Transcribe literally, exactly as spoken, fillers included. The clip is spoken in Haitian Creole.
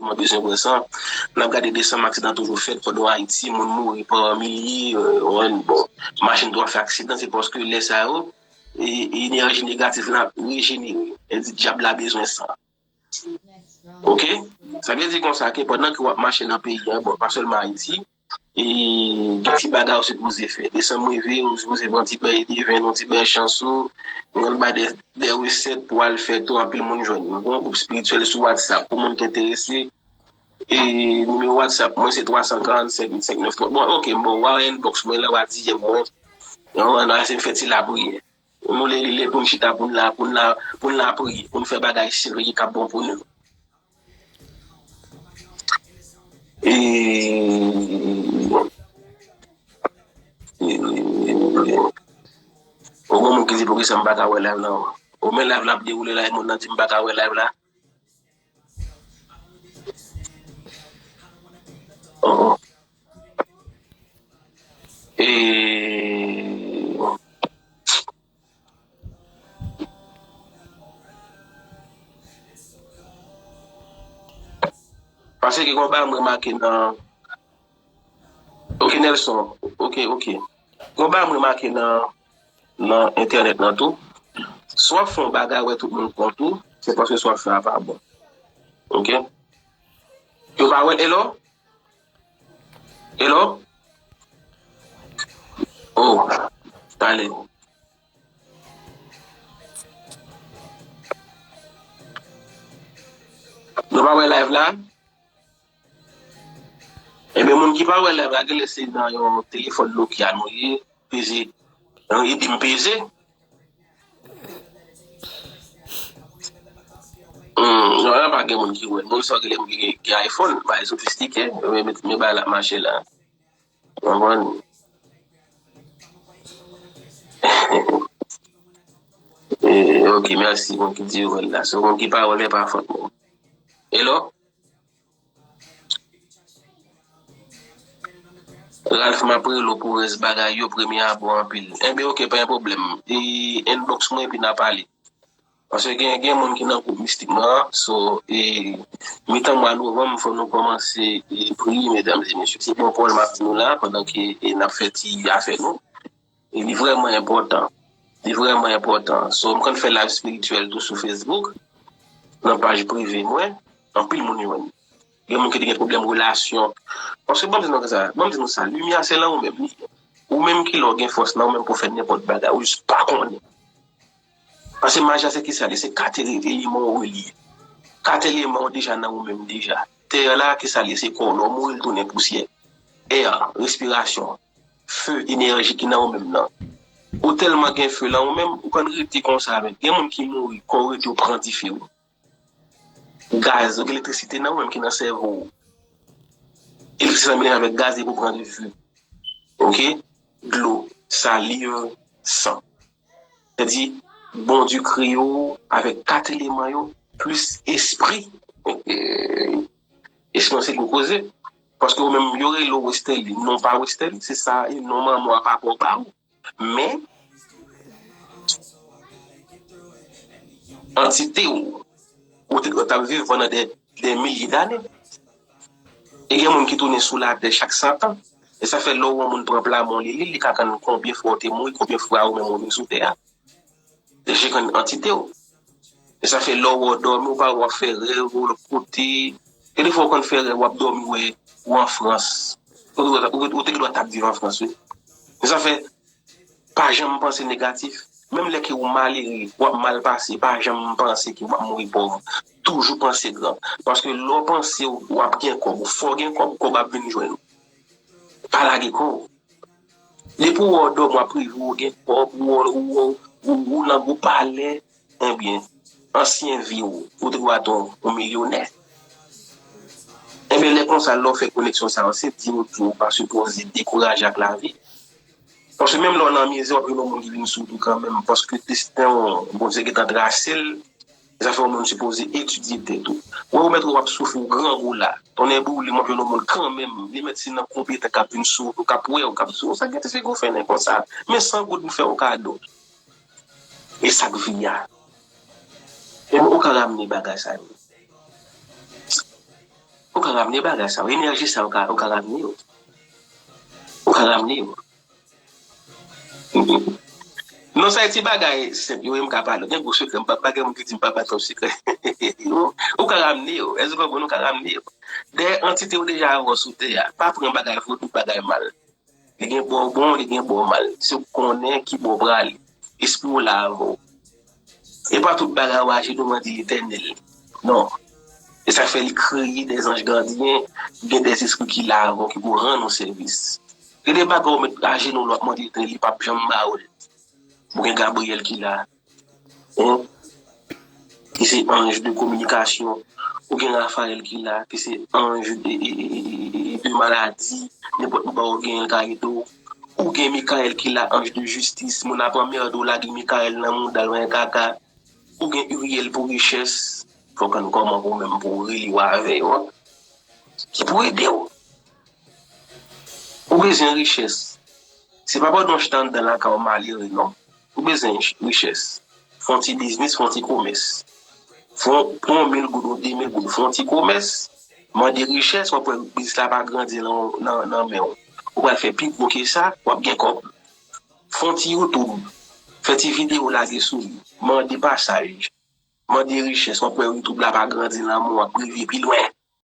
mwen bezwen wè sa. N ap gade desanm, aksidan toujou fèt, pandan Ayiti, moun mouri pa milye, euh, bon, machin tou ap fè aksidan, se paske lè sa yo, e, enèji negatif la rejenere. E di dyab la bezwen sa. Ok? Sa vle di konsa ke pandan ke w ap mache nan peyi a, bon, pa sèlman Ayiti, e gen ti bagay ou sipoze fè. Desanm rive, ou sipoze pran ti bèy deven, yon ti bèy chans ou, yon bagay de, de resèt pou al fè tou, anpil moun jwenn. Mwen gen yon gwoup espirityèl sou WhatsApp pou moun ki enterese. E nimewo WhatsApp mwen se twa san karannsenk uit senk nèf twa. Bon, ok, bon, w a inbox mwen la, w a D M mwen. Yon, an ase fè ti lapriyè. Nou lè li lè pou n chita, pou n la, pou n la, pou n la priye, pou n fè bagay serye k ap bon pou nou. E, e, o, gen moun ki di, "Poukisa m pa ka wè live la?" O, men live la ap dewoule la, e moun nan di m pa ka wè live la. Oh. E, paske gen yon bagay m remake nan, ok, Nelson, ok, ok. Gen yon bagay m remake nan, nan entènèt nan tou. Si w ap fè yon bagay, wè tout moun kont ou, se paske sa w ap fè a pa bon. Ok? Yo pa wè, hello? Hello? Oh, ale. Nou pa wè live la? Ebyen, moun ki pa wè live la, genlè se nan yon telefòn Nokia nou ye, peze, nan ede m peze. Hmm, non, la pa gen moun ki wè. Moun sa yo rele moun ki gen, gen iPhone, bagay sofistike, men, men, men bagay la ap mache la. Konprann? Eh, ok, mèsi, moun ki di yo wè l la. Se moun ki pa wè l, men pa fòt mwen. Hello? Ralph, m ap rele w pou rès bagay yo, premye a bon anpil. Enben, ok, pa gen pwoblèm. E, inbox mwen, epi n a pale. Paske gen, gen moun ki nan gwoup mistik mwen an, so, e, mitan mwa novanm, fò nou kòmanse, e, priye, medam e mesye. Se bon pawòl m ap di nou la, pandan ke, e, n ap fè ti afè nou. E li vrèman enpòtan. Li vrèman enpòtan. So, m konn fè live espirityèl tou sou Facebook, nan paj prive mwen, anpil moun jwenn. Gen moun ki te gen pwoblèm relasyon. Paske ban m di nou sa, ban m di nou sa, limyè a se nan ou menm li ye. Ou menm ki lè w gen fòs nan ou menm pou w fè nenpòt bagay, ou jis pa konnen. Paske maji a se kisa li ye? Se kat ele-, eleman ou li ye. Kat eleman ou deja nan ou menm deja. Tè a la, kisa li ye? Se kò w. Lè w mouri, l tounen pousyè. È a, respirasyon. Fe, enèji ki nan ou menm nan. Ou tèlman gen fe nan ou menm, ou konn rete konsa avèk. Gen moun ki mouri, kò w rete ou pran dife wi. Gaz, ou gen elektrisite nan ou menm ki nan sèvo w. Elektrisite sa melanje avèk gaz epi ou pran dife. Ok? Dlo, saliv, san. Sètadi, Bondye kreye w avèk kat eleman yo, plis espri. Espri an se gwo koze. Paske ou menm, yo rele w Westerlie, non pa Westerlie, se sa, e non manman w a, papa w ba ou. Men, antite w, ou te, ou t ap viv pandan dè, dè milye dane. E gen moun ki tounen sou latè chak san tan. E sa fè lè w wè yon moun pran plamon li, li, li ka konn konbyen fwa w te mouri, konbyen fwa ou menm ou vin sou tè a. Deja konn antite w. E sa fè lè w wè w dòmi, ou pa wè w ap fè rèv, ou lòt kote. Gen de fwa ou konn fè rèv, w ap dòmi, wè ou an Frans. Ou, ou, ou, ou te gen dwa t ap viv an Frans, wi. E sa fè, pa janm panse negatif. Menm lè ke ou malere, w ap mal pase, pa janm panse ke w ap mouri pòv. Toujou panse gran. Paske lè w panse w ap gen kòb, ou fò gen kòb, kòb ap vin jwenn ou. Pa lage kò w. Depi w wè w dòmi, w ap reve w gen kòb, ou, ou, ou, ou, ou nan gwo palè, ebyen, ansyen vi w, ou te dwe ete yon, yon milyonè. Ebyen, lè konsa, lè w fè koneksyon sa yo, se di w tou, ou pa sipoze dekouraje ak lavi. Paske menm lè w nan mizè, w ap jwenn yon moun ki vin sou ou kanmenm, paske desten w, Bondye gentan trase l, e sa fè yon moun sipoze etidye tèt ou. Wè ou mèt wè w ap soufri, w grangou la, tonnè boule, m ap jwenn yon moun kanmenm, li mèt se nan konpetans k ap vin sou ou, k ap wè w, k ap di w, "Sa gen ti figi w fè nen konsa, men san goud m fè w kado." E sa k vi a. E ou ka ramne bagay sa yo. Ou ka ramne bagay sa yo. Enèji sa yo, ou ka, ou ka ramne yo. Ou ka ramne yo. Non, sa e ti bagay senp yo, m ka pale. Gen gwo sekrè, m pa, pa gen moun ki di m pa ba twòp sekrè. Ou ka ramne yo. Èske w konprann? Ou ka ramne yo. Dèyè antite yo deja avè w sou tè a. Pa pran bagay vodou, bagay mal. Li gen bò bon, li gen bò mal. Se ou konnen ki bò prale. Espri w la avè w. E pa tout bagay ou ajenou mande Letènèl. Non. E sa fè li kreye dèzanj gadyen, gen dèzespri ki la avè w, ki pou rann ou sèvis. Gen de bagay ou met ajenou, ou ap mande Letènèl, li p ap janm ba ou l. Ou gen Gabriyèl ki la. Hein? Ki se anj de kominikasyon. Ou gen Rafayèl ki la, ki se anj de, de maladi. Nenpòt bagay ou gen, l ka ede w. Ou gen Mikayèl ki la, anj de jistis. Moun ap anmède w, lage Mikayèl nan mouda l, men kaka. Ou gen Iriyèl pou richès. Fòk ann kòman pou menm pou w rele w avè yo. Ki pou ede w. Ou bezwen richès. Se pa pandan w chita anndan lakay w malere, non. Ou bezwen richès. Fè yon ti biznis, fè yon ti komès. Fè yon, pran yon mil goud, yon de mil goud, fè yon ti komès. Mande richès, w ap wè biznis la pa grandi nan, nan, nan men w. Ou pral fè pi gwo ke sa, w ap gen kòb. Fè yon ti YouTube. Fè ti videyo lage sou li. Mande pasaj. Mande richès, w ap wè YouTube la pa grandi nan men w, w ap rive pi lwen.